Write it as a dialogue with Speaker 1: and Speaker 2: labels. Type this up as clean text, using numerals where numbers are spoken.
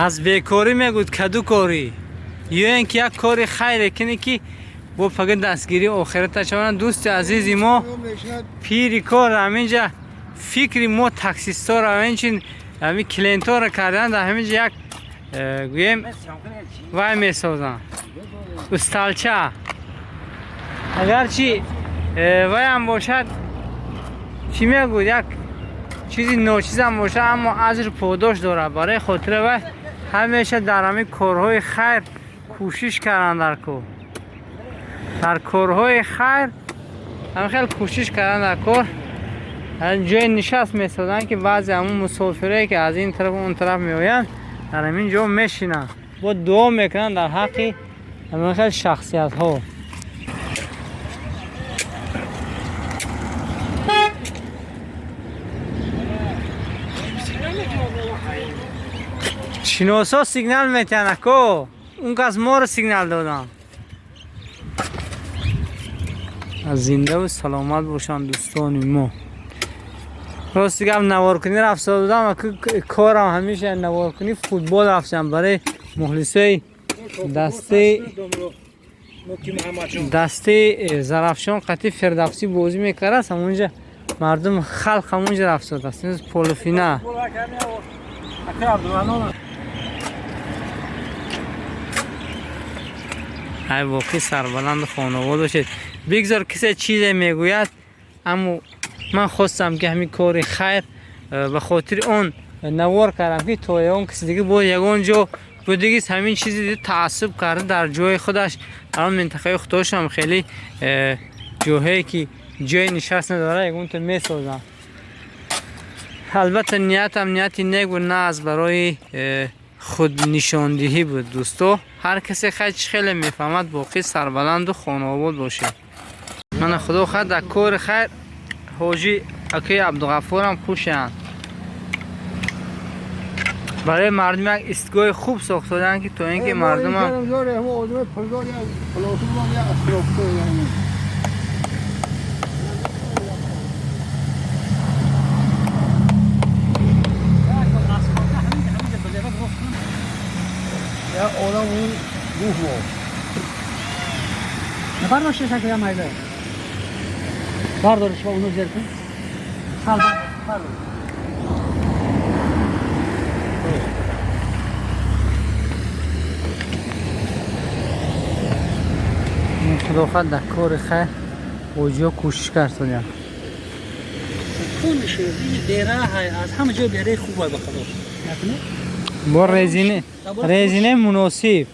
Speaker 1: Аз бекорӣ мегӯд каду корӣ, ё ин ки як кори хайре кунӣ, ки бо пага дастгирии охирата шаванд. Дӯсти азизи мо, пири кор, ҳаминҷа фикри мо таксистҳоро, ҳаминчин ҳамин клиентҳоро кардан, дар ҳаминҷа як гӯем вай месозанд, усталча. Агарчи вайам бошад, чӣ мегӯд, як чизи ночизам бошад, аммо аҷр подош дорад. Барои хотири вай ҳамеша дар ҳамин корҳои хайр кӯшиш кардан дар кор, дар корҳои хайр ҳамин хел кӯшиш кардан дар кор. Ҷои нишаст месозанд, ки баъзе ҳамун мусофирое, ки аз ин тараф он тараф меоянд, дар ҳамин ҷо мешинанд, бо дуо мекунанд дар ҳаққи ҳамин хел шахсиятҳо. Шиносо сигнал метиҳанд, ако он кас моро сигнал доданд. Зиндаву саломат бошанд дӯстони мо. Рости гап, наворкунӣ рафтода будам, корам ҳамеша наворкунӣ футбол рафтам барои мухлисои дастаи Зарафшон қатъи Фирдавсӣ бозӣ мекардааст. Ҳамонҷа мардум, халқ ҳамонҷа рафтодааст. Полуфинал. Ай, воқеъ сарбаланду хонавод бошед. Бигзор кисе чизе мегӯяд, аммо ман хостам, ки ҳамин кори хайр ба хотири он навор кардам, ки то ягон киси дига боз ягон ҷо будигист, ҳамин чизи таассуб карда, дар ҷои худаш, дар он минтақаи худошам хеле ҷоҳое, ки ҷои нишаст надорад, ягонто месозанд. Албатта, ниятам нияти нек буд, на аз барои худнишондиҳӣ буд. Дӯсто, ҳар касе хай чӣ хеле мефаҳмад. Боқӣ сарбаланду хонаобод бошед. Мана, худо хоҳад, дар кори хайр ҳоҷи акаи Абдуғаффорам хушанд. Барои мардум як истгоҳи хуб сохтоданд, ки то ин ки мардумам
Speaker 2: Я одам гуфт.
Speaker 3: Бардошта шакл я майда. Бардориш ва уну зер кун. Сал бардор.
Speaker 1: Худо хоҳад, дар кори хайр ҳоҷиҳо кӯшиш кардодиям.
Speaker 3: Хунш дера аз ҳама ҷой дераи хуб ба худо.
Speaker 1: Бо резине, резине муносиб.